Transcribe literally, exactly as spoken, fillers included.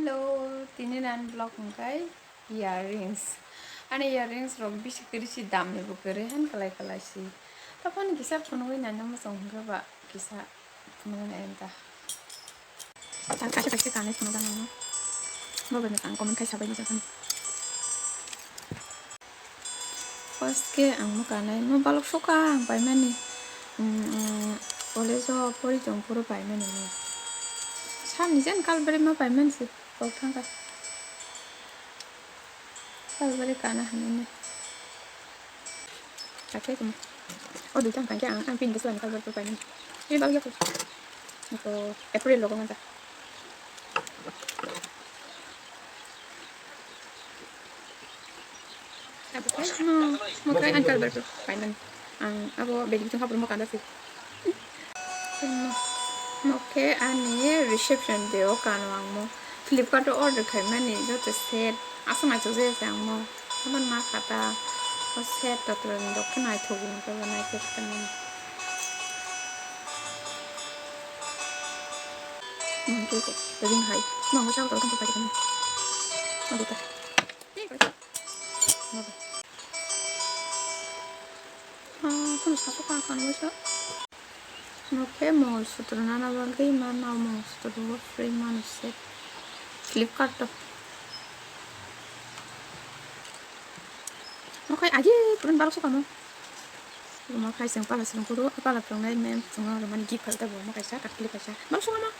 Hello, tini nan vlog hwnkhe earrings. Ani earrings rok bisi kwrwi si, dam ni bo kwrwi, han kalai kalai si. Topon kisa phunugwi naina muchung hwnkhe ba kisa phunugwi nai ta. Ang kaisa kaisa kanwi phunukjak nang. Bo bai ang comment khai sabai ni jakhani. First khe ang mo kanai, mo balok sukha ang paimani. College o pori tong phuru paimani mo. Sani jen kalbari ma paimani se, kok thangkha. Kalbari kana hanini. Kakhe tong. O duita ang paikhe ang, ang pink khe swlai kalbari paimani. Ini balok ya ko. April logo manja. Mokhe ani kalbari paimani. Ang abo begi bichung hapro mo kanda si. Mokhe ani reception day o kano ang mo. Flipkart o order khaimani joto set. Aswk naithok jaya se ang mo. Abo na khata. O set totro ni dokhe naithok wngkhe bo naithok khe mani. Mokhe ring hai. Mokhe chao tong tong paikhe. Mokhe ta. Kono sasu kha kha nungwi sa. Mokhe Mongol Sutro nana bagwi ma nao Mongol Sutro bo free mano se. Flipkart o. Mokhe agi purun balok sukha mo. Mokhe seng pala seng kuru pala purungnai mem purungno romani gift khaida bo mokhe sa tak flip kaisa. Balok sukha mo.